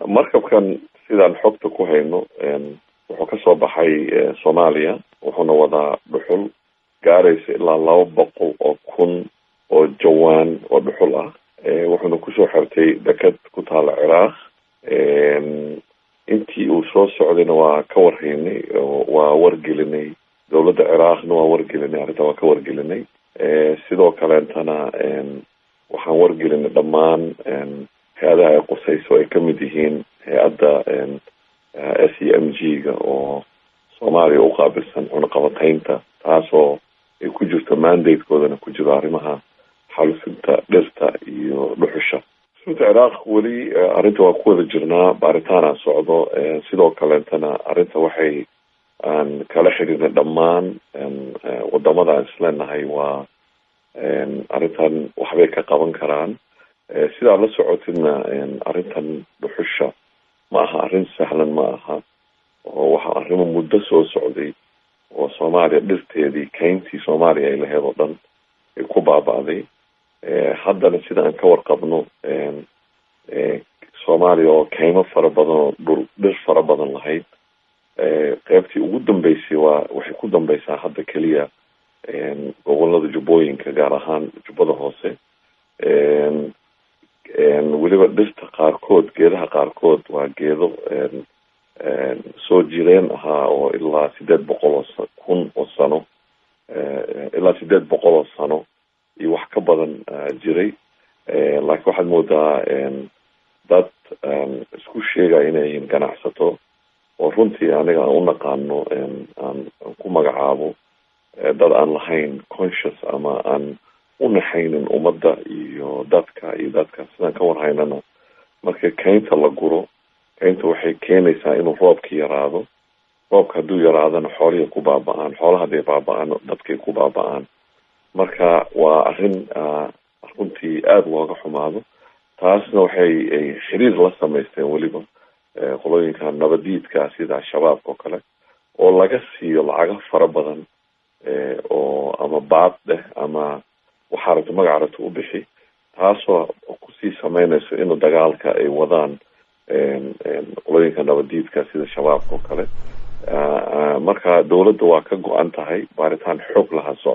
Markabkan sidaan xogta ku hayno wuxuu kasoo baxay Soomaaliya, wuxuuna wadaa dhuxul gaaraysa ilaa 200,000 oo jawaan oo dhuxul ah. Wuxuuna kusoo xirtay deked ku taala Ciraaq. Intii uu soo socdayna waa ka warhaynay, waa wargelinay dowladda Ciraaqna, waa wargelinay arrinta, waa ka wargelinay. Sidoo kaleentana waxaan wargelinay dhammaan hay-adaha ay qusayso, ay kamid yihiin hay-adda SEMG ga oo Soomaaliya u qaabilsan cunaqabataynta, taasoo ay ku jirto mandate-koodana ku jiro arrimaha xaalufinta dhirta iyo dhuxusha. Sunta Ciraaq weli arrinta waa ku wada jirnaa, baaritaana socdo. Sidoo kaleentana arrinta waxay aan kala xiriirnay dhammaan wadamada aan isleenahay waa arrintan waxbay ka qaban karaan. Sidaad la socotidna, arrintan dhuxusha ma aha arrin sahlan, ma aha, oo waxa arrimo muddo soo socday oo Soomaaliya dhirteedii, kayntii Soomaaliya ay laheyd oo dhan ay ku baaba'day. Haddana sida aan ka warqabno, Soomaaliya oo kaymo fara badan oo dhul dhir fara badan lahayd, qeybtii ugu dambeysay waa waxay ku dambeysaa hadda keliya gobolada Jubbooyinka, gaar ahaan Jubbada Hoose. Weliba dhirta qaarkood, geedaha qaarkood waa geedo soo jireen ahaa oo ilaa 800,000 oo sano, ilaa 800 oo sano iyo wax ka badan jiray. Laakiin waxaad moodaa dad isku sheegaya inay yihiin ganacsato, oo runtii aniga aan u naqaano, aan ku magacaabo dad aan lahayn conscious ama aan u naxaynin ummadda iyo dadka iyo dadka. Sidaan ka warhaynana, marka kaynta la guro, kaynta waxay keenaysaa inuu roobka yaraado. Roobka hadduu yaraadona, xoolihii ku baaba-aan, xoolaha hadday baaba-aan, dadkay ku baaba-aan. Marka waa arrin runtii aada looga xumaado. Taasna waxay ay xiriir la samaysteen weliba qolooyinka nabadiidka sida Shabaabka oo kale, oo laga siiyo lacago fara badan, oo ama baad dheh ama waxaa rabto magaca rabto u bixi, taasoo kusii sameynayso inuu dagaalka ay wadaan qolooyinka nabadiidka sida Shabaabka oo kale. Marka dowladda waa ka go-an tahay, baaritaan xoog laha socdo.